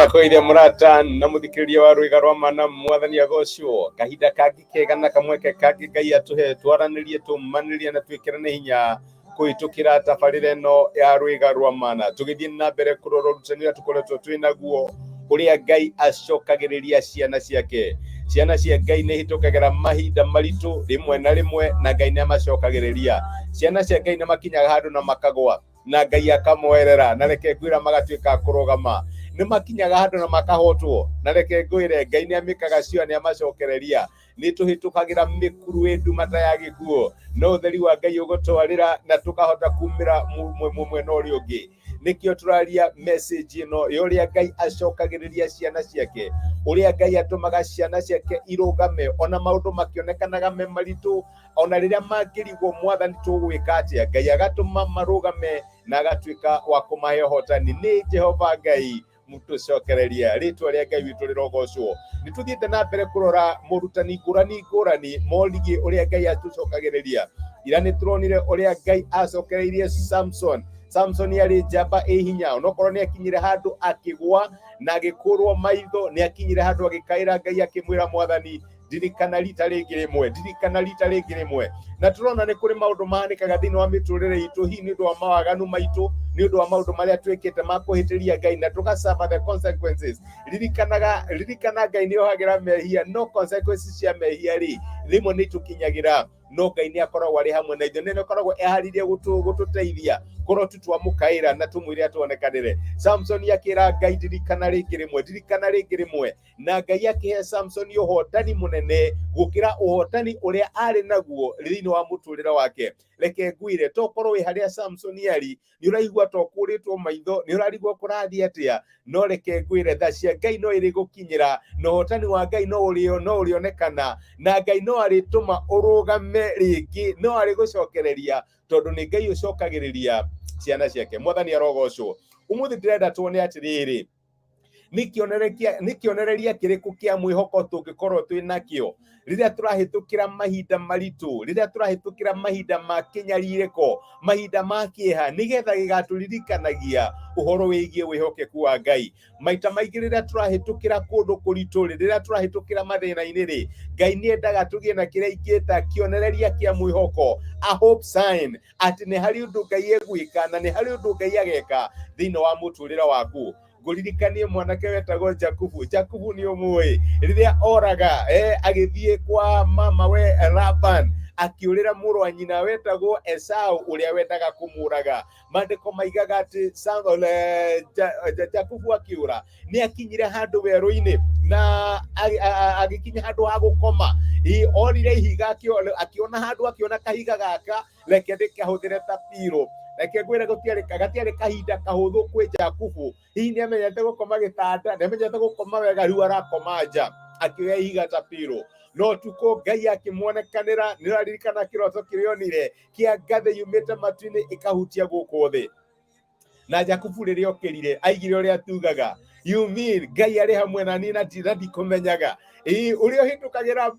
Ndakũgeithia mũrata na mũthikĩrĩria wa rwĩga rwa mana, Mwathani agocwo. Kahinda kangĩ kega na kamweke kangĩ Ngai atũhe twaranĩrie, tũmanĩrie na twĩkĩrane hinya kũhĩtũkĩra tabarĩra ĩno ya rwĩga rwa mana, tũgĩthiĩ na mbere kũrora ũrutani ũrĩa tũkoretwo twĩ naguo, ũrĩa Ngai acokagĩrĩria ciana ciake. Ciana cia Ngai nĩ ihĩtũkagĩra mahinda maritũ rĩmwe na rĩmwe, na Ngai nĩ amacokagĩrĩria. Ciana cia Ngai nĩ makinyaga handũ na makagwa, na Ngai akamoerera, na reke ngwĩra magatuĩka a kũrũgama. Nĩ makinyaga handũ na makahotwo, na reke ngwĩre Ngai nĩ amĩkaga cio, nĩ amacokereria. Nĩ tũhĩtũkagĩra mĩkuru ĩ nduma ta ya gĩkuũ, no ũtheri wa Ngai ũgũtwarĩra na tũkahota kumĩra mwena ũrĩa ũngĩ. Nĩkĩo tũraria message ĩno ya ũrĩa Ngai acokagĩrĩria ciana ciake, ũrĩa Ngai atũmaga ciana ciake irũgame ona maũndũ makĩonekanaga me maritũ, ona rĩrĩa mangĩrigwo Mwathani tũgwĩka atĩa, Ngai agatũma marũgame na agatuĩka wa kũmahe ũhotani. Nĩ Jehova Ngai mũtũcokereria, rĩtwa rĩa Ngai witũ rĩrogocwo. Nĩ tũthiĩte na mbere kũrora morutani ngũrani ngũrani morigie ũrĩa Ngai atũcokagĩrĩria. Ira nĩ tũronire ũrĩa Ngai acokereirie Samson. Samson arĩ njamba ĩ hinya, onokorwo nĩ akinyire handũ akĩgwa na agĩkũrwo maitho, nĩ akinyire handũ agĩkaĩra Ngai akĩmwĩra, Mwathani, ndirikana rita rĩngĩ rĩmwe, ndirikana rita rĩngĩ rĩmwe. Na tũrona nĩ kũrĩ maũndũ mahanĩkaga thĩinĩ wa mĩtũrĩre itũ, hihi nĩ ũndũ wa mawaganu maitũ, nĩ ũndũ wa maũndũ marĩa twĩkĩte ma kũhĩtĩria Ngai, na tũga suffer the consequences. Ririkanaga, ririkana Ngai nĩ ohagĩra mehia, no consequences cia mehia rĩ, rĩmwe nĩ itũkinyagĩra, no Ngai nĩ akoragwo arĩ hamwe na ithuĩ, nĩ akoragwo eharĩirie gũtũteithia korwo tu twamũkaĩra na tũmwĩre atuonekanĩre. Samson akĩra Ngai, ndirikana rĩngĩ rĩmwe, ndirikana rĩngĩ rĩmwe, na Ngai akĩhe Samson ũhotani mũnene gũkĩra ũhotani ũrĩa arĩ naguo thĩinĩ wa mũtũrĩre wake. Reke ngwĩre, tokorwo wĩ harĩa Samson arĩ, nĩ ũraigua ta ũkũrĩtwo maitho, nĩ ũrarigwo kũrathiĩ atĩa, no reke ngwĩre tha cia Ngai no ĩrĩ gũkinyĩra, na ũhotani wa Ngai no ũrĩ no ũrĩonekana, na Ngai no arĩtũma ũrũgame rĩngĩ, no arĩgũcokereria, tondũ nĩ Ngai ũcokagĩrĩria ciana ciake. Mwathani arogocwo. Ũmũthĩ ndĩrenda tuone atĩrĩrĩ, nĩ kĩonereria kĩrĩkũ kĩa mwĩhoko tũngĩkorwo twĩ nakĩo rĩrĩa tũrahĩtũkĩra mahinda maritũ, rĩrĩa tũrahĩtũkĩra mahinda ma kĩnyarirĩko, mahinda ma kĩeha, nĩgetha gĩgatũririkanagia ũhoro wĩgiĩ wĩhokeku wa Ngai. Maita maingĩ rĩrĩa tũrahĩtũkĩra kũndũ kũritũ rĩ, rĩrĩa tũrahĩtũkĩra mathĩna-inĩ rĩ, Ngai nĩ endaga tũgĩe na kĩrĩa ingĩta kĩonereria kĩa mwĩhoko, a hope sign, atĩ nĩ harĩ ũndũ Ngai egwĩka na nĩ harĩ ũndũ Ngai ageka thĩinĩ wa mũtũrĩre waku. Ngũririkanie mwanake wetagwo Jakubu. Jakubu nĩ ũmũĩ, rĩrĩa oraga agĩthiĩ kwa mama we Laban, akĩũrĩra mũrũ wa nyina wetagwo Esau ũrĩa wendaga kũmũraga. Maandĩko maigaga atĩ Jakubu akĩũra nĩ akinyire handũ werũ-inĩ na agĩkinya handũ ha gũkoma. Orire ihiga, akĩona handũ, akĩona kahiga gaka, reke ndĩkahũthĩre ta pillow. Reke ngwĩre, gũtiarĩ gatiarĩ kahinda kahũthũ kwĩ Jakubu. Hihi nĩ amenyete gũkoma gĩtanda, nĩ amenyete gũkoma wega, rĩu arakoma nja akĩoya ihiga ta pillow. No tukũ Ngai akĩmuonekanĩra. Nĩ ũraririkana kĩroto kĩrĩa onire kĩa ngathĩ yumĩte matu-inĩ ĩkahutia gũkũ thĩ? Na Jakubu rĩrĩa okĩrire aigire ũrĩa tugaga, "You mean Ngai arĩ hamwe na niĩ na ndikũmenyaga?" Ĩ ũrĩa ũhĩtũkagĩra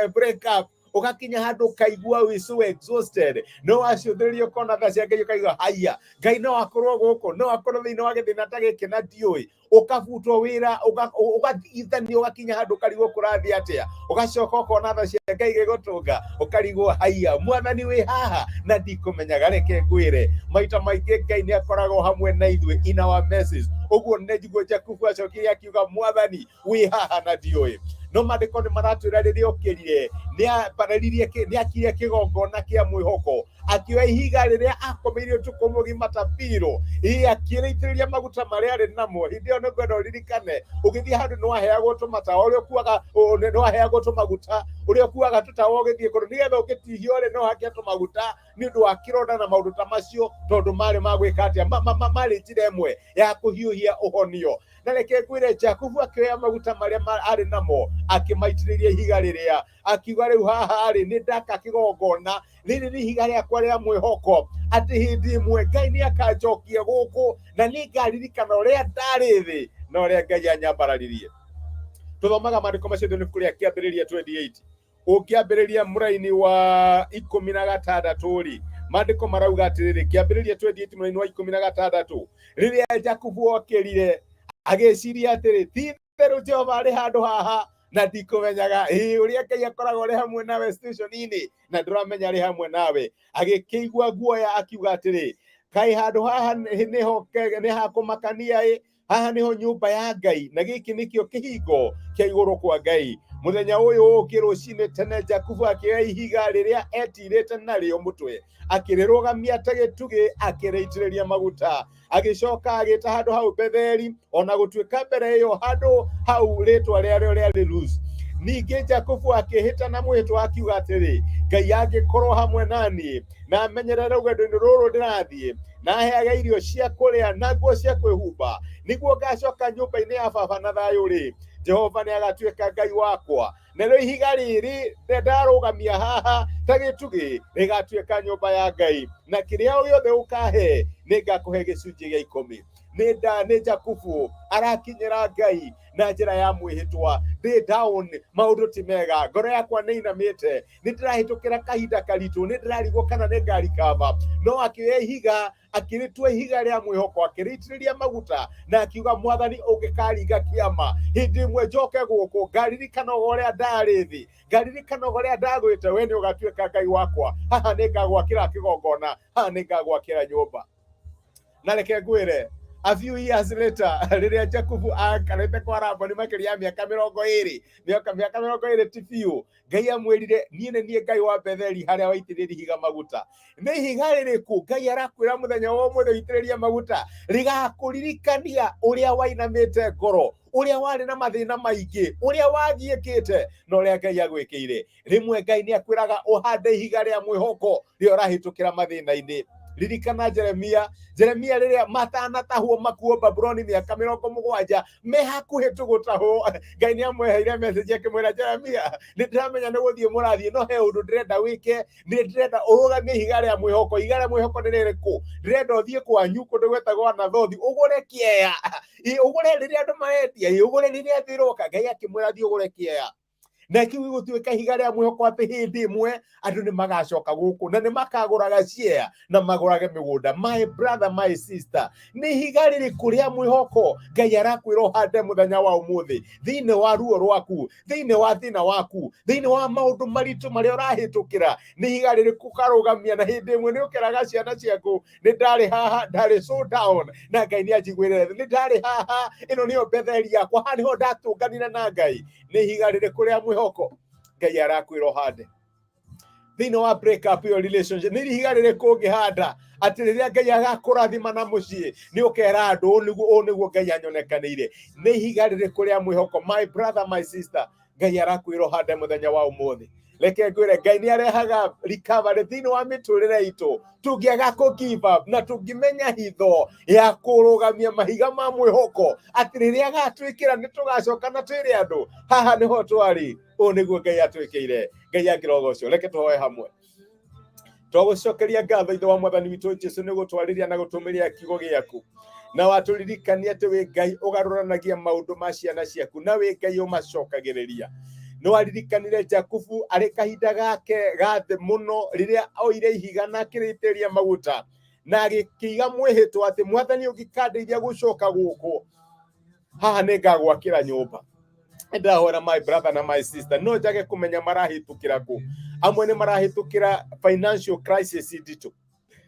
break up, ũgakinya handũ ũkaigua wĩ so exhausted, no wacũthĩrĩria ũkona tha cia Ngai, ũkaigua haiya, Ngai no akorwo gũkũ, no akorwo thĩinĩ wa gĩthĩna ta gĩkĩ na ndiũĩ. Ũkabutwo wĩra, ũgathithanio, ũgakinya handũ ũkarigwo kũrathiĩ atĩa, ũgacoka ũkona tha cia Ngai gĩgũtũnga, ũkarigwo haiya, Mwathani wĩ haha na ndikũmenyaga. Reke ngwĩre, maita maingĩ Ngai nĩ akoragwo hamwe na ithuĩ in our messes. Ũguo nĩguo Jakubu acokire akiuga, "Mwathani wĩ haha na ndiũĩ." No maandĩko nĩ maratwĩra rĩrĩa okĩrire nĩ ambararirie, nĩ akire kĩgongona kĩa mwĩhoko, akĩoya ihiga rĩrĩa akomeire ũtukũ mũgima ta pillow, ĩ akĩrĩitĩrĩria maguta marĩa arĩ namo. Hĩndĩ ĩyo nĩngwenda ũririkane, ũgĩthiĩ handũ nĩ waheagwo tũmatawa ũrĩa ũkuaga, nĩ waheagwo tũmaguta ũrĩa ũkuaga tũtawa ũgĩthiĩ kũndũ, nĩgetha ũngĩtihio rĩ, no hake tũmaguta nĩ ũndũ wa kĩronda na maũndũ ta macio, tondũ marĩ ma gwĩka atĩa, marĩ njĩra ĩmwe ya kũhiũhia ũhonio. Na reke ngwĩre, Jakubu akĩoya maguta marĩa arĩ namo akĩmaitĩrĩria ihiga rĩrĩa, akiuga, "Rĩu haha rĩ, nĩ ndaka kĩgongona, rĩrĩ nĩ ihiga rĩakwa rĩa mwĩhoko, atĩ hĩndĩ ĩmwe Ngai nĩ akanjokia gũkũ na nĩ ngaririkana ũrĩa ndarĩ thĩ na ũrĩa Ngai anyambararirie." Tũthomaga maandĩko macio thĩinĩ ibuku rĩa Kĩambĩrĩria 28, ũngĩambĩrĩria mũraini wa 16 rĩ, maandĩko marauga atĩrĩrĩ, Kĩambĩrĩria 28 mũraini wa 16, rĩrĩa Jakubu okĩrire. Agĩciria atĩrĩ, ti-itherũ Jehova arĩ handũ haha na ndikũmenyaga. Ĩĩ, ũrĩa Ngai akoragwo arĩ hamwe nawe station-inĩ na ndũramenya arĩ hamwe nawe. Agĩkĩigua guoya akiuga atĩrĩ, kaĩ handũ haha nĩho nĩ ha kũmakania ĩ, haha nĩho nyũmba ya Ngai na gĩkĩ nĩkĩo kĩhingo kĩa igũrũ kwa Ngai. Mũthenya ũyũ ũngĩ rũcinĩ tene Jakubu akĩoya ihiga rĩrĩa etirĩte narĩo mũtwe, akĩrĩrũgamia ta gĩtugĩ, akĩrĩitĩrĩria maguta. Agĩcoka agĩta handũ hau Betheli, ona gũtuĩka mbere ĩyo handũ hau rĩtwa rĩarĩo rĩarĩ Luzu. Ningĩ Jakubu akĩĩhĩta na mwĩhĩtwa akiuga atĩrĩ, Ngai angĩkorwo hamwe na niĩ na amenyerere rũgendo-inĩ rũrũ ndĩrathiĩ, na aheage irio cia kũrĩa na nguo cia kwĩhumba, nĩguo ngacoka nyũmba-inĩ ya baba na thayũ-rĩ, Jehova nĩ agatuĩka Ngai wakwa. Narĩo ihiga rĩrĩ ndarũgamia haha ta gĩtugĩ rĩgatuĩka nyũmba ya Ngai, na kĩrĩa gĩothe ũkahe nĩngakũhe gĩcunjĩ gĩa ikũmi. Nĩ nda nĩ Jakubu arakinyĩra Ngai na njĩra ya mwĩhĩtwa. Ndĩ down, maũndũ ti mega, ngoro yakwa nĩ inamĩte, nĩ ndĩrahĩtũkĩra kahinda karitũ, nĩ ndĩrarigwo kana nĩ ngarikaba. No akĩoya ihiga, akĩrĩtua ihiga rĩa mwĩhoko, akĩrĩitĩrĩria maguta na akiuga, Mwathani, ũngĩkaringa kĩama hĩndĩ ĩmwe njoke gũkũ, ngaririkanaga ũrĩa ndarĩ thĩ, ngaririkanaga ũrĩa ndagwĩte, we nĩ ũgatuĩka Ngai wakwa, haha nĩ ngagwakĩra kĩgongona, haha nĩ ngagwakĩra nyũmba. Na reke ngwĩre, a few years later, rĩrĩa Jakubu aikarĩte kwa Labani makĩria ya mĩaka 20, mĩaka 20 ti biũ, Ngai amwĩrire, niĩ nĩ niĩ Ngai wa Betheli harĩa waitĩrĩria ihiga maguta. Nĩ ihiga rĩrĩkũ Ngai arakwĩra mũthenya wa ũmũthĩ ũitĩrĩrie maguta? Rĩgakũririkania ũrĩa wainamĩte ngoro, ũrĩa warĩ na mathĩna maingĩ, ũrĩa wagiĩkĩte na ũrĩa Ngai agwĩkĩire. Rĩmwe Ngai nĩ akwĩraga ũhande ihiga rĩa mwĩhoko rĩrĩa ũrahĩtũkĩra mathĩna-inĩ. Ririkana Jeremia, Jeremia rĩrĩa matanatahwo makuo Babuloni mĩaka 70 me hakuhĩ tu gũtahwo, Ngai nĩ amweheire message akĩmwĩra, Jeremia, nĩ ndĩramenya nĩ gũthiĩ mũrathiĩ, no he ũndũ ndĩrenda wĩke, nĩ ndĩrenda ũrũgamie ihiga rĩa mwĩhoko. Ihiga rĩa mwĩhoko nĩ rĩrĩkũ? Ndĩrenda ũthiĩ kwanyu kũndũ gwetagwo Anathothi, ũgũre kĩeya, ũgũre rĩrĩa andũ marendia, ũgũre rĩrĩa thĩ ĩroka. Ngai akĩmwĩra thiĩ ũgũre kĩeya, na kĩu gĩgũtuĩka ihiga rĩa mwĩhoko atĩ hĩndĩ ĩmwe andũ nĩ magacoka gũkũ na nĩ makagũraga ciea na magũrage mĩgũnda. My brother, my sister, nĩ ihiga rĩrĩkũ rĩa mwĩhoko Ngai arakwĩra ũhande mũthenya wa ũmũthĩ, thĩinĩ wa ruo rwaku, thĩinĩ wa thĩna waku, thĩinĩ wa maũndũ maritũ marĩa ũrahĩtũkĩra? Nĩ ihiga rĩrĩkũ ũkarũgamia na hĩndĩ ĩmwe nĩ ũkeraga ciana ciaku, nĩ ndarĩ haha, ndarĩ so down na Ngai nĩ anjiguĩrĩre, nĩ ndarĩ haha, ĩno nĩyo Betheli yakwa, haha nĩho ndatũnganire na Ngai? Nĩ ihiga rĩrĩkũ rĩa mwĩhoko Ngai arakwĩra ũhande thĩinĩ wa break up your relationship? Nĩ ihiga rĩrĩkũ ũngĩhanda atĩ rĩrĩa Ngai agakũrathima na mũciĩ nĩ ũkera andũ, ũũ nĩguo, ũũ nĩguo Ngai anyonekanĩire? Nĩ ihiga rĩrĩkũ rĩa mwĩhoko, my brother, my sister, Ngai arakwĩra ũhande mũthenya wa ũmũthĩ? Reke ngwĩre, Ngai nĩ arehaga recovery thĩinĩ wa mĩtũrĩre itũ tũngĩaga kũ give up na tũngĩmenya hitho ya kũrũgamia mahiga ma mwĩhoko, atĩ rĩrĩa agatwĩkĩra nĩ tũgacoka na twĩre andũ, haha nĩho twarĩ, ũũ nĩguo Ngai atwĩkĩire. Ngai angĩrogocwo. Reke tũhoe hamwe. Twagũcokeria ngatho, Ithe wa Mwathani witũ Jesu, nĩ gũtwarĩria na gũtũmĩria kiugo gĩaku, na watũririkania atĩ wĩ Ngai ũgarũranagia maũndũ ma ciana ciaku na wĩ Ngai ũmacokagĩrĩria. Nĩ waririkanire Jakubu arĩ kahinda gake ga thĩ mũno, rĩrĩa oire ihiga na akĩrĩitĩrĩria maguta na agĩkĩiga mwĩhĩtwa atĩ, Mwathani, ũngĩkandeithia gũcoka gũkũ, haha nĩ ngagwakĩra nyũmba. Ndahora my brother na my sister, no njage kũmenya marahĩtũkĩra kũ. Amwe nĩ marahĩtũkĩra financial crisis nditũ,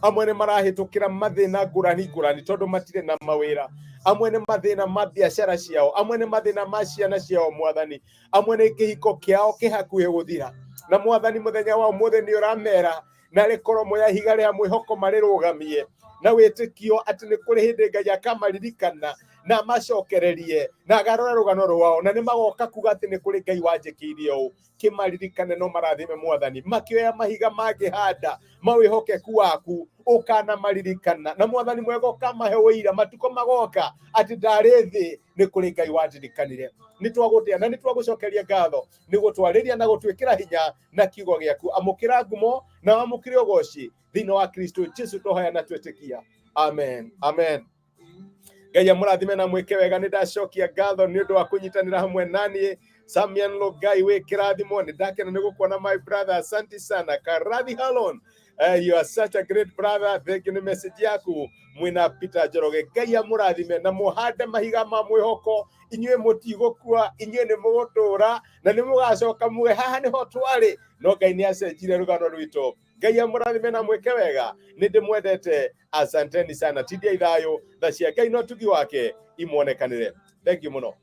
amwe nĩ marahĩtũkĩra mathĩna ngũrani ngũrani tondũ matirĩ na mawĩra, amwe nĩ mathĩna ma biacara ciao, amwe nĩ mathĩna ma ciana ciao, Mwathani, amwe nĩ kĩhiko kĩao kĩhakuhĩ gũthira. Na Mwathani, mũthenya wa ũmũthĩ nĩ ũramera na rĩkorwo moya ihiga rĩa mwĩhoko marĩrũgamie na wĩtĩkio atĩ nĩ kũrĩ hĩndĩ Ngai akamaririkana na amacokererie na agarũre rũgano rwao, na nĩ magoka kuga atĩ nĩ kũrĩ Ngai wanjĩkĩire ũũ. Kĩmaririkane no marathime, Mwathani, makĩoya mahiga mangĩhanda mawĩhokeku waku, ũkanamaririkana na Mwathani mwega ũkamahe ũira matukũ magoka atĩ ndarĩ thĩ, nĩ kũrĩ Ngai wanjirikanire. Nĩ twagũtĩa na nĩ twagũcokeria ngatho nĩ gũtwarĩria na gũtwĩkĩra hinya na kiugo gĩaku. Amũkĩra ngumo na wamũkĩre ũgoci thĩinĩ wa Kristo Jesu twahoya na twĩtĩkia, amen, amen. Ngai amũrathime na mwĩke wega. Nĩ ndacokia ngatho nĩ ũndũ wa kũnyitanĩra hamwe naniĩ. Samian Logai, wĩ kĩrathimo, nĩ ndakena nĩ gũkuona, my brother, asante sana. Karathi Halon. You are such a great brother. Thank you nĩ message yaku mwina Peter Njoroge. Ngai amũrathime na mũhande mahiga ma mwĩhoko. Inyuĩ mũtigũkua, inyuĩ nĩ mũgũtũra na nĩ mũgacoka muge haha nĩho twarĩ, no Ngai nĩ acenjire rũgano rwitũ. Ngai amũrathime na mwĩke wega, nĩ ndĩmwendete. Asanteni sana, tindiai thayũ, tha cia Ngai na ũtugi wake imuonekanĩre. Thank you mũno.